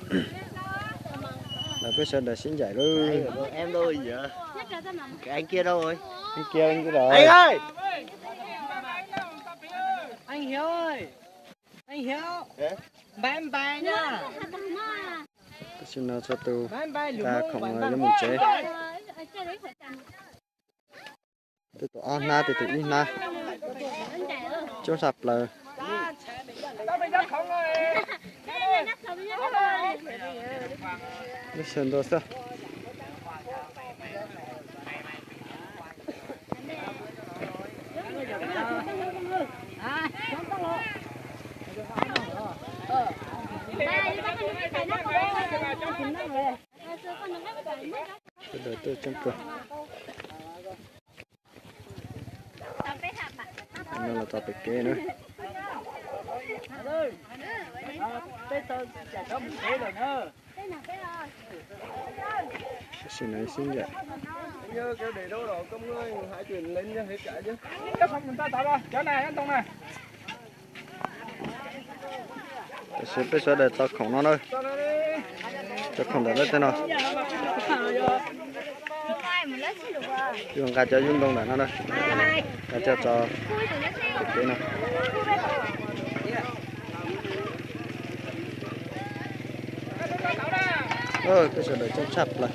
Lawv peb sawv daws sib ncaim lawm. Em đâu rồi nhỉ? Cái anh kia đâu rồi? Anh kia, anh kia rồi. Anh ơi! Anh Hiếu ơi! Anh Hiếu! Hả? Bye bye nha! Tam sim no txhua tus nqa khoom los yuav mus tsev. Tej tus ob hnab, tej tus ib hnab, coob tshaj plaws. Lub sij hawm ntuj xwb. Sawv daws tuaj coob kawg. No los txog pem kev na. Sawv daws sib ncaim. Tam sim peb sawv daws tso khoom no na. Tso khoom ntawm lawv tej no. Yus nqa cov yub ntoo ntawm no na. Nqa coj tso pem kev no. Peb sawv daws coob tshaj plaws.